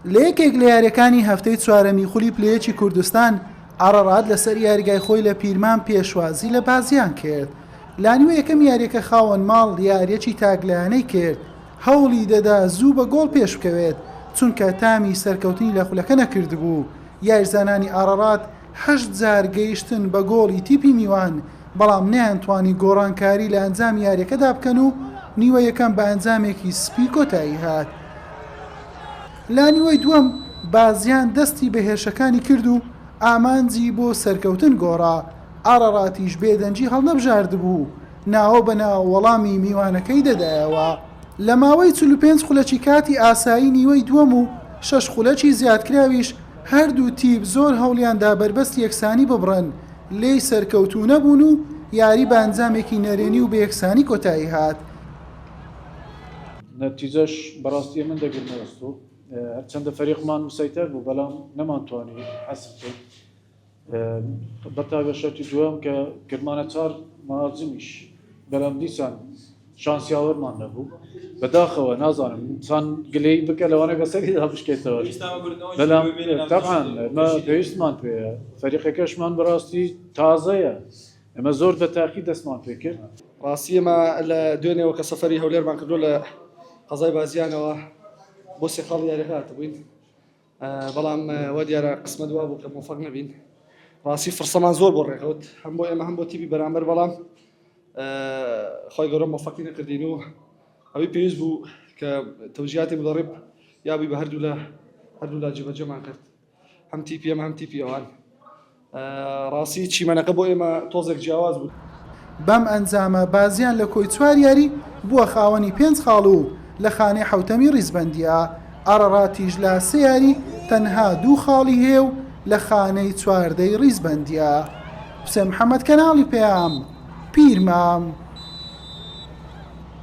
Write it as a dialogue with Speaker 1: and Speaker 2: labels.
Speaker 1: لە یەکێک لە یاریەکانی هەفتەی چوارەمی خولی پلە یەکی کوردستان، ئاڕاڕات لەسەر یاریگای خۆی لە پیرمام پێشوازی لە بازیان کرد. لە نیوەی یەکەم یاریەکە خاوەن ماڵ یاریەکی تاکلایەنەی کرد، هەوڵی دەدا زوو بە گۆڵ پێشبکەوێت، چونکە تامی سەرکەوتنی لە خولەکە نەکردبوو. یاریزانانی ئاڕاڕات هەشت جار گەیشتن بە گۆڵی تیپی میوان، بەڵام نەیانتوانی گۆڕانکاری لە ئەنجامی یاریەکەدا بکەن و نیوەی یەکەم بە ئەنجامێکی سپی کۆتایی هات. لە نیوەی دووەم بازیان دەستی بە هێرشەکانی کرد و ئامانجی بۆ سەرکەوتن گۆڕا، ئاڕاڕاتیش بێدەنگی هەڵنەبژاردبوو و ناوە بە ناوە وەڵامی میوانەکەی دەدایەوە. لە ماوەی 45 خولەکی کاتی ئاسایی نیوەی دووەم و شەش خولەکی زیادکراویش هەردوو تیپ زۆر هەوڵیاندا بەربەستی یەکسانی ببڕن، لێی سەرکەوتوو نەبوون و یاری بە ئەنجامێکی نەرێنی و بە یەکسانی کۆتایی هات.
Speaker 2: نەتیجەش بەڕاستی ئەمن دەگرمە ئەستۆ هەرچەندە فەریقمان مسەیتەر بوو بەڵام نەمانتوانی حەسم بکەین بەتایبەت شەرتی دووەم کە کردمانە چار مهاجمیش بەڵام دیسان شانس یاوەرمان نەبوو بەداخەوە نازانم چەند گلەیی بکە لەوانەیە بەسەریدا بشکێتەوە بەڵام تەبعەن ئێمە پێویستمان پێیە فەریقەکەشمان بەڕاستی تازەیە ئێمە زۆر بە تاقی دەستمان پێکرد.
Speaker 3: ڕاستی ئێمە لە دوێنێوە کە سەفەری هەولێرمان کردووە لە قەزای بازیانەوە بۆ سێ خاڵی یاریەکە هاتبووین بەڵام وا دیارە قسمەت وا بوو کە مۆفەق نەبین ڕاستی فرسەمان زۆر بۆ ڕێکەوت هەم بۆ ئێمە هەم بۆ تیپی بەرامبەر بەڵام خی گەورە مۆفەقی نەکردین و ئەوەی پێویست بوو کە تەوجیاتی مدەڕب یابووی بە هەردوو لە هەردوو لا جێبەجێمان کرد هەم تیپی ئێمە هەم تیپی ئەوان ڕاستی چیمەنەکە بۆ ئێمە تۆزێک جیاواز بوو.
Speaker 1: بەم ئەنجامە بازیان لە کۆی چوار یاری بووە خاوەنی پێنج خاڵ و لە خانەی حەوتەمی ریزبەندییە، ئاڕاڕاتیش لە سێ یاری تەنها دوو خاڵی هەیە و لە خانەی چواردەی ریزبەندییە. حوسێن محەمەد کەناڵی پەیام، پیرمام.